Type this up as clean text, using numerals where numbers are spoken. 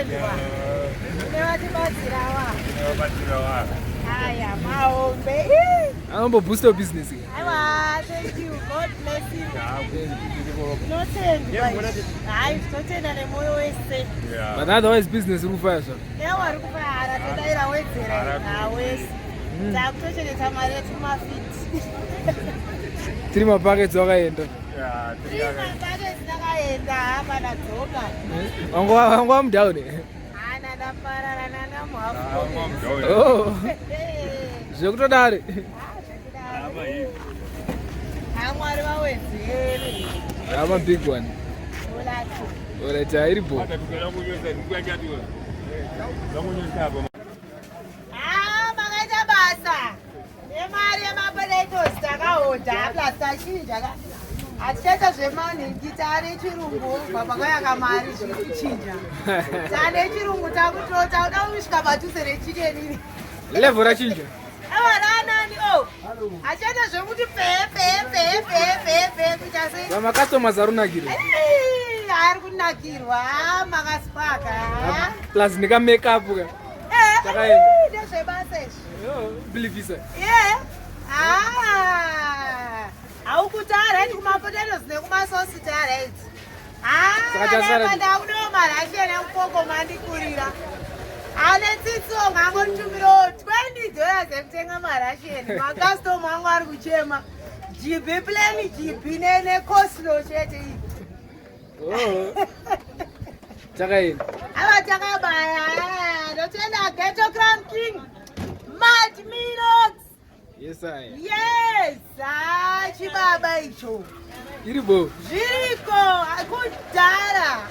Zvinotendwa. Nevatibatsirawa. Nevatibatsirawa. Aya, mahombe. Anombobooster business. Aiwa, thank you. God bless you. Zvinotendwa. Hayi, tinotenda nemwoyo wese. But otherwise business iri kufaya zvako. Ewa ri kufaya hara todaira wedzera hawesi. Takutochengeta mari yetu mafiti. Tiri mapakets wakaenda. Tiri mapakets takaenda hapana dzoka. Wanga wamudown. Hana ndaparara nana muhafu. Oh. Zvekutodare. Mwari vawedzere. Ama big one. Alright, iri bo. Ah, makaita basa. Nemari yemapotatoes takahodha plus tachinja ka. Hatichaita zvemanhingi taane chirungu kubva pakauya mari zviri kuchinja. Taane chirungu takutota kuda kusvika padhuze nechikenini. Level rachinja. Awa ranani o. Hatichaita zvekuti pee pee pee pee pee pee kuita sei. Vamacustomers ari kunakirwa. Ari kunakirwa makaspaka. Plus neka makeup ka. Eh, Takaenda. ndezvebasa izvi. Believisa. Yeah. Ah. Haukuta right kumapotatoes nekumasosi ta right. Saka chasara Ah, ndakudawo maRussian ekukoko mandikurira. Ane tsitsiwo ngangotumirawo $20 ekutenga maRussian. Makastoma angu ari kuchema. GB plain GB necoleslaw chete iyi. Oh. Takaenda. Ava takabaya. Ndotenda Ghetto Crown King. Mad Minox. Yes I. Yes, ah, chibaba icho. Iri bo. Zviriko, kudhara.